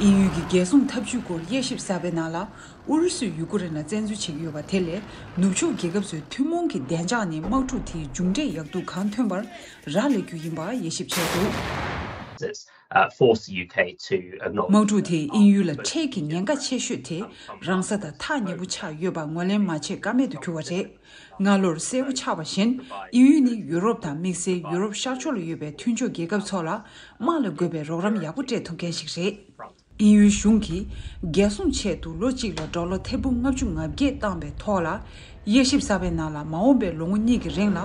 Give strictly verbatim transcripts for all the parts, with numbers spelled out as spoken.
དབྱིན་ཡུལ་གྱི་རྒྱལ་སྲུང་འཐབ་ཇུས་སྐོར་དབྱེ་ཞིབ་གསར་པའི་ནང་ལ། ཨུ་རུ་སུས་ཡུ་ཀེ་རེན་ལ་བཙན་འཛུལ་བྱེད་ཀྱི་ཡོད་པ་དེ་ལས་ནུབ་ཕྱོགས་རྒྱལ་ཁབ་ཚོའི་ཐུན་མོང་གི་བདེ་འཇགས་ནི་དམག་འཁྲུག་དེའི་མཇུག་འབྲས་ཡག་སྡུག་གང་ཐོན་པར་རག་ལས་རྒྱུ་ཡིན་པ་དབྱེ་ཞིབ་བྱས་འདུག། uh, force the U K to acknowledge དམག་འཁྲུག་དེས་དབྱིན་ཡུལ་ལ་འཕྲལ་གྱི་ཉེན་ཁ་ཆེ་ཤོས་དེ་རང་ས་དང་ཐག་ཉེ་པོ་ཆགས་ཡོད་པ་ངོས་ལེན་མ་བྱེད་ཀ་མེད་དུ་གྱུར་བ་རེད། སྔ་ལོར་གསལ་པོ་ཆགས་པ་བཞིན། དབྱིན་ཡུལ་ནི་ཡུ་རོབ་དང་དམིགས་བསལ་ཡུ་རོབ་ཤར་ཕྱོགས་ལ་ཡོད་པའི་མཐུན་ཕྱོགས་རྒྱལ་ཁབ་ཚོ་ལ་དམག་ལ་དགོས་པའི་རོགས་རམ་ཡག་པོ་སྤྲད་ཐུབ་མཁན་ཞིག་རེད། དབྱིན་ཡུལ་གཞུང་གིས་རྒྱལ་སྲུང་ཆེད་དུ་ལོ་གཅིག་ལ་ཌོ་ལར་ཐེར་འབུམ་ལྔ་བཅུ་ང་བརྒྱད་བཏང་བའི་ཐོག་ལ། དབྱེ་ཞིབ་གསར་པའི་ནང་ལ་མ་འོངས་པའི་ལོ་ངོ་གཉིས་ཀྱི་རིང་ལ་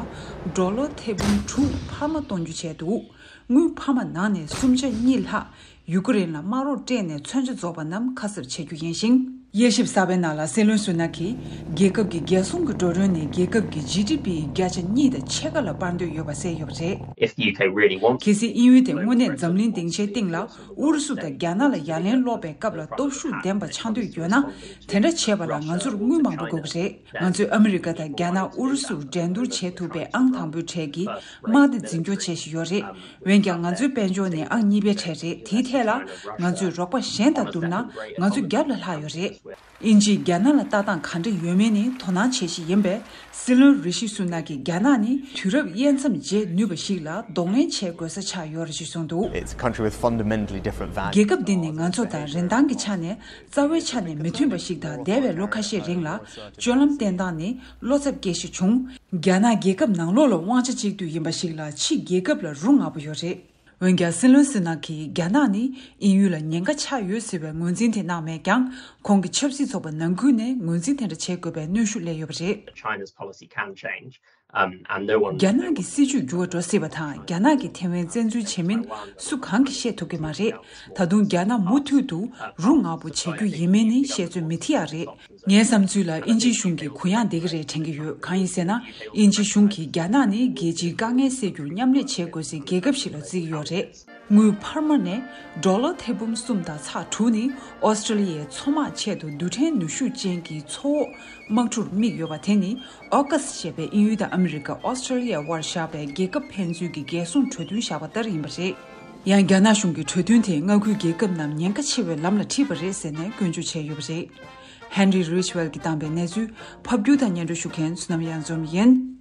ཌོ་ལར་ཐེར་འབུམ་དྲུག་འཕར་མ་གཏོང་རྒྱུ་བྱས་འདུག། དངུལ་འཕར་མ་ནང་ནས་སུམ་ཆ་གཉིས་ལྷག་ཡུ་ཀེ་རེན་ལ་དམག་རོགས་སྤྲད་ནས་མཚོན་ཆ་རྫོགས་པ་རྣམས་ཁ་གསབ་བྱེད་རྒྱུ་ཡིན་ཞིང་། དབྱེ་ཞིབ་གསར་པའི་ནང་ལ་སྲིད་བློན་སུ་ནག་གིས་རྒྱལ་ཁབ་ཀྱི་རྒྱལ་སྲུང་གི་འགྲོ་གྲོན་ནི་རྒྱལ་ཁབ་ཀྱི་ཇི་ཌི་པི་ཡི་བརྒྱ་ཆ་གཉིས་དང་ཕྱེད་ཀ་ལ་སྤར་འདོད་ཡོད་པ་གསལ་ཡོད་པ་རེད། If the U K really wants གལ་སྲིད་དབྱིན་ཡུལ་དེ་དངོས་གནས་འཛམ་གླིང་སྡིངས་ཆའི་སྟེང་ལ་ཨུ་རུ་སུ་དང་རྒྱ་ནག་ལ་ཡ་ལན་སློག་པའི་སྐབས་ལ་སྟོབས་ཤུགས་ལྡན་པ་ཆགས་འདོད་ཡོད་ན། དེ་འདྲ་བྱེད་པ་ལ་ང་ཚོར་དངུལ་མང་པོ་དགོས་ཀྱི་རེད། ང་ཚོས་ཨ་མི་རི་ཀ་དང་རྒྱ་ནག་ཨུ་རུ་སུར་འགྲན་བསྡུར་བྱེད་ཐུབ་པའི་ཨང་དང་པོའི་གྲས་ཀྱི་དམག་སྡེ་འཛིན་སྐྱོང་བྱེད་བཞིན་ཡོད་རེད། འོན་ཀྱང་ང་ཚོའི་དཔལ་འབྱོར་ནི་ཨང་གཉིས་པའི་གྲས་རེད། དེའི་ཐད་ལ་ང་ཚོས་རོགས་པ་གཞན་དང་བསྡུར་ན་ང་ཚོ་རྒྱབ་ལ་ལྷག་ཡོད་རེད། དབྱིན་ཇིས་རྒྱ་ནག་ལ་ལྟ་སྟངས་ག་འདྲ་ཡོད་མེད་ནི་དོ་སྣང་བྱེད་བཞིན་ཡིན་པས། སྲིད་བློན་རི་ཤི་སུ་ནག་གིས་རྒྱ་ནག་ནི་དུས་རབས་དབྱེ་མཚམས་འབྱེད་ནུས་པ་ཞིག་ལ་གདོང་ལེན་བྱེད་དགོས་ས་ཆགས་ཡོད་རེད་ཅེས་གསུངས་འདུག། It's a country with fundamentally different values. རྒྱལ་ཁབ་འདི་ནི་ང་ཚོ་དང་རིན་ཐང་གི་ཆ་ནས་རྩ་བའི་ཆ་ནས་མི་མཐུན་པ་ཞིག་དང་། འདས་པའི་ལོ་ཁ་ཤས་རིང་ལ་སྤྱོད་ལམ་བསྟེན་སྟངས་ནི་བློ་འཚབ་སྐྱེ་གཞི་བྱུང་། རྒྱ་ནག་རྒྱལ་ཁབ་ནང་ལོགས་ལ་དབང་ཆ་གཅིག་སྡུད་ཡིན་པ་ཞིག་ལ་ཕྱི་རྒྱལ་ཁབ་ལ་རུ་ང་པོ་ཡོད་རེད། འོན་ཀྱང་སྲིད་བློན་སུ་ནག་གིས་རྒྱ་ནག་ནི་དབྱིན་ཡུལ་ལ་ཉེན་ཁ་ཆགས་ཡོད་ཟེར་བའི་ངོས་འཛིན་དེ་གནང་མེད་ཀྱང་། ཁོང་གི་ཆབ་སྲིད་ཚོགས་པ་ནང་ཁུལ་ནས་ངོས་འཛིན་དེ་འདྲ་བྱེད་དགོས་པའི་གནོན་ཤུགས་སླེབས་ཡོད་པ་རེད། China's policy can change. Um, and no one རྒྱ་ནག་གི་སྲིད་ཇུས་འགྱུར་བ་འགྲོ་སྲིད་པ་དང་། རྒྱ་ནག་གིས་ཐེ་ཝན་བཙན་འཛུལ་བྱེད་མིན་སུ་གང་གིས་ཤེས་ཐུབ་ཀྱི་མ་རེད། ད་དུང་རྒྱ་ནག་མུ་མཐུད་དུ་རུ་ང་པོ་བྱེད་རྒྱུ་ཡིན་མིན་ནི་བཤད་ཚོད་མི་ཐིག་ཡག་རེད། ངའི་བསམ་ཚུལ་ལ་དབྱིན་ཇིའི་གཞུང་གིས་གུ་ཡངས་བསྡད་ཀྱི་རེད་དྲན་གྱི་ཡོད། གང་ཡིན་ཟེར་ན། དབྱིན་ཇིའི་གཞུང་གིས་རྒྱ་ནག་ནི་རྒྱལ་སྤྱིའི་དཀའ་ངལ་སེལ་རྒྱུར་མཉམ་ལས་བྱེད་དགོས་སའི་རྒྱལ་ཁབ་ཞིག་ལ་བརྩི་གི་ཡོད་རེད། དངུལ་འཕར་མ་ནས་ཌོ་ལར་ཐེར་འབུམ་གསུམ་དང་ཚེག་དྲུག་ནི་ཨོ་སི་ཀྲི་ལི་ཡའི་མཚོ་དམག་ཆེད་དུ་རྡུལ་ཕྲན་ནུས་ཤུགས་ཅན་གྱི་མཚོ་འོག་དམག་གྲུར་དམིགས་ཡོད་པ་དེ་ནི་ཨོ་ཀ་སི་ཞེས་པའི་དབྱིན་ཡུལ་དང་ཨ་མི་རི་ཀ་ཨོ་སི་ཀྲི་ལི་ཡའི་དབར་བཞག་པའི་རྒྱལ་ཁབ་ཕན་ཚུན་གྱི་རྒྱལ་སྲུང་གྲོས་མཐུན་བཞག་པ་ལྟར་ཡིན་པ་རེད། ཡང་རྒྱ་ནག་གཞུང་གིས་གྲོས་མཐུན་དེས་མངའ་ཁུལ་རྒྱལ་ཁབ་རྣམས་ཉེན་ཁ་ཆེ་བའི་ལམ་ལ་ཁྲིད་པ་རེད་ཟེར་ནས་སྐྱོན་བརྗོད་བྱས་ཡོད་པ་རེད། ཧན་རི་རིཆ་ཝེལ་གྱིས་བཏང་པའི་གནས་ཚུལ་ཕབ་སྒྱུར་དང་སྙན་སྒྲོན་ཞུ་མཁན་བསོད་ནམས་གཡང་འཛོམས་ཡིན།